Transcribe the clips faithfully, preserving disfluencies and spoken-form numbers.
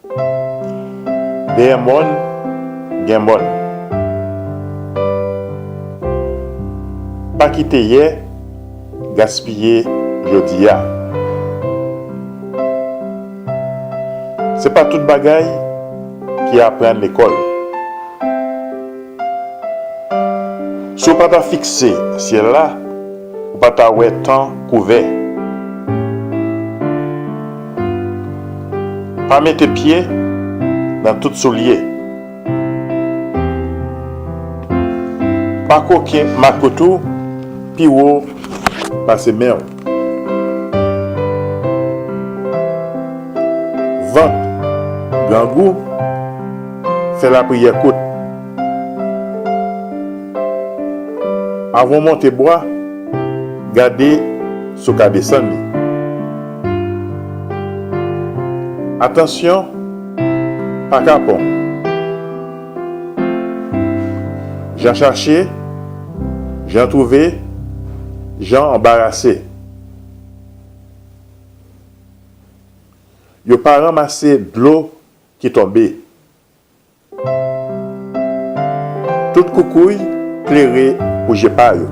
Dèyè mòn, gen mòn. Pa kite yè gaspiye jodi a. Se pa tout bagay ki aprann lekòl. Si w pa ta fikse syèl la, ou pa ta wè tan kouvè. Pa mete pye nan tout soulye. Pa koke makout ou pi wo pase men w. Vant grangou, fè lapriyè kout. Avan w monte bwa, gade si w ka desann li. Atansyon, pa kapon. Jan chache, jan twouve, jan anbarase. Yo pa ranmase dlo ki tonbe. Tout koukouy klere pou je pa yo.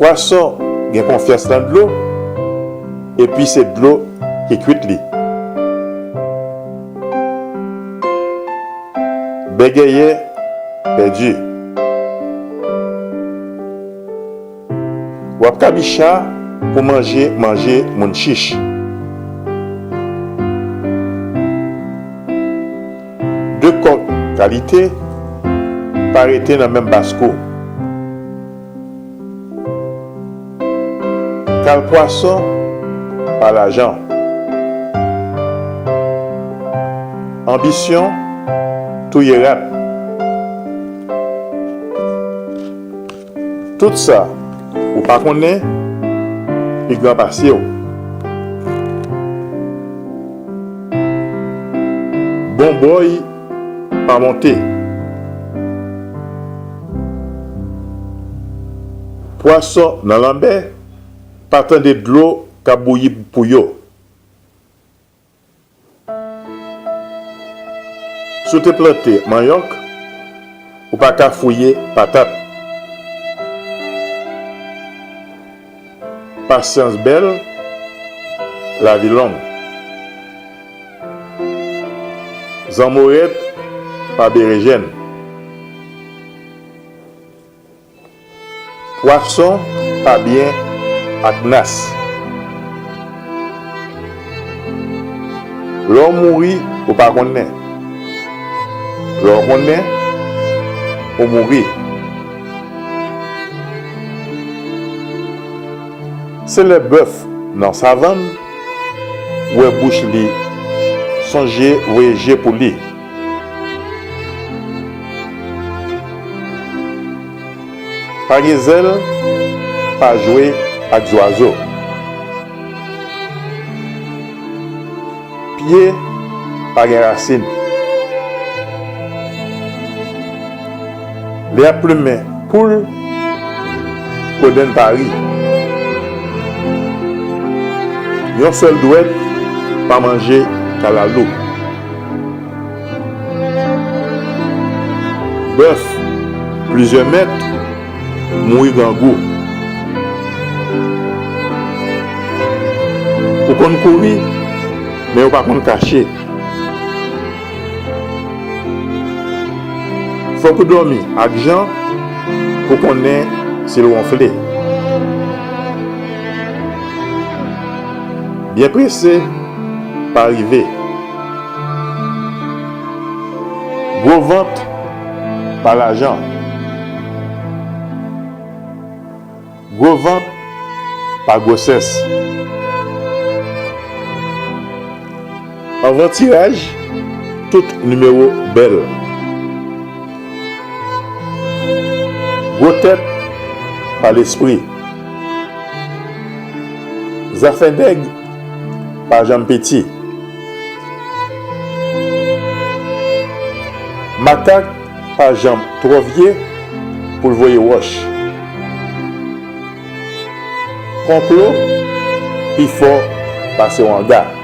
Pwason gen konfyans nan dlo, epi se dlo ki kwit li. Bègèyè pèdi. W ap kabicha pou manje manje moun chich. De kòk kalite pa rete nan menm baskou. Kal pwason pa lajan. Anbisyon touye rat. Tout sa ou pa konnen, pi gran pase w. Bon bòy pa monte. Pwason nan lanmè pa tande dlo k ap bouyi pou yo. Si w te plante manyòk, ou pa ka fouye patat. Pasyans bèl, lavi long. Zanmorèt pa berejèn. Pwason pa byen ak nas. Lè w mouri, ou pa konnen. Lè w konnen, ou mouri. Se lè bèf nan savann wè bouch li, sonje voye je pou li. Pa gen zèl, pa jwe ak zwazo. Pye pa gen rasin. Lè y ap plimen poul, kodenn pa ri. Yon sèl dwèt pa manje kalalou. Bèf plizyè mèt mouri grangou. Ou konn kouri, men ou pa konn kache. Fòk ou dòmi ak jan pou konnen si l wonfle. Byen prese pa rive. Gwo vant pa lajan. Gwo vant pa gwosès. Anvan tiraj, tout nimewo bèl. Gwo tèt pa lespri. Zafè nèg pa janm piti. Makak pa janm twò vye pou l voye wòch. Konplo pi fò pase yon anga.